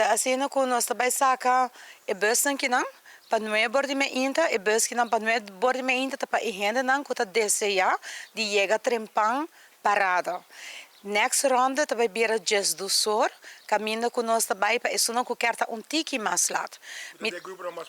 Asina ku nos ta bai saka e busnan kinan pa 9 or di mainta. E bus kinan pa 9 or di mainta ta pa e hendenan ku ta deseá di yega trempan parada. Next ronde ta bai bira 12 or, kaminda ku nos ta bai pa esunnan ku ke ta un tiki mas lat.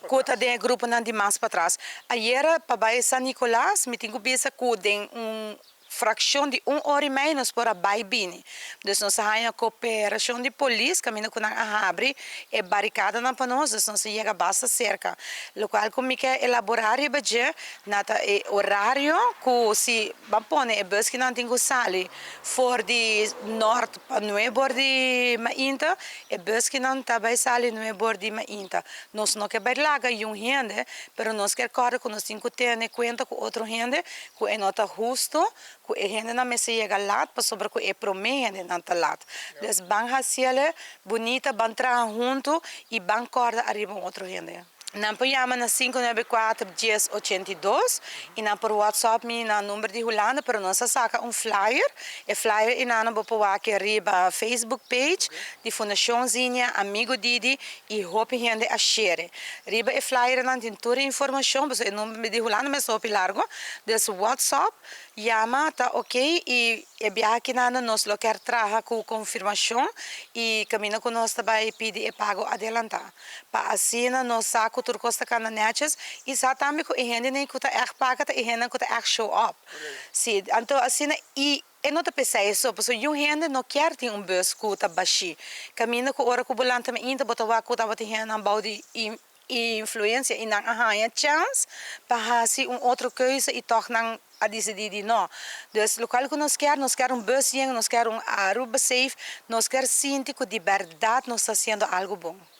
Ku ta den gruponan di mas patras. Ayera pa bai San Nicolas, mi tin ku bisa ku den un frakshon di un ora i mei nos por a bai bini. Dus nos a haña koperashon di polis, kaminda ku nan a habri e barikadanan pa nos, dus nos a yega basta serka. Lokual ku mi ke elaborá riba dje, na ta e orario ku si ban pone e bus kinan tin ku sali for di nort pa 9 or di mainta, e bus kinan ta bai sali 9 or di mainta. Nos no ke bai laga un hende, pero nos ke kòrda ku nos tin ku tene kuenta ku otro hende, ku e no ta husto, ku e hendenan mester yega lat, pasobra ku e promé hendenan ta lat. Dus ban hasié bunita, ban traha huntu i ban kòrda ariba un otro hende. Nan por yama na 594 1082 i nan por WhatsApp mi na number di Hulanda, pero nos a saka un flyer. E flyer einan bo por wak riba Facebook page di Fundashon Zinia, Amigo Didi i hopi hende a share. Riba e flyer nan tin tur informashon, pasobra e number di Hulanda mes hopi largu. Dus WhatsApp, yama ta ok i e biaha kinan nos lo ke traha ku konfirmashon i kaminda ku nos ta bai pidi e pago adelantá. Pa asina nos sa ku tur kos ta kana netjes i sa tambe ku e hendenan ku ta echt paga ta e hendenan ku ta echt show up. Si, anto asina i e no ta p'esei so, pasobra un hende no ke tin un bus ku ta bashí. Kaminda ku ora ku bo lanta mainta bo ta wak ku tabata hendenan bou di influensia i nan a haña chance pa hasi un otro keuze i toch nan a disidí di no. Dus lokual ku nos ke un bus yen, nos ke un Aruba safe, nos ke sinti ku di berdat nos ta hasiendo algu bon.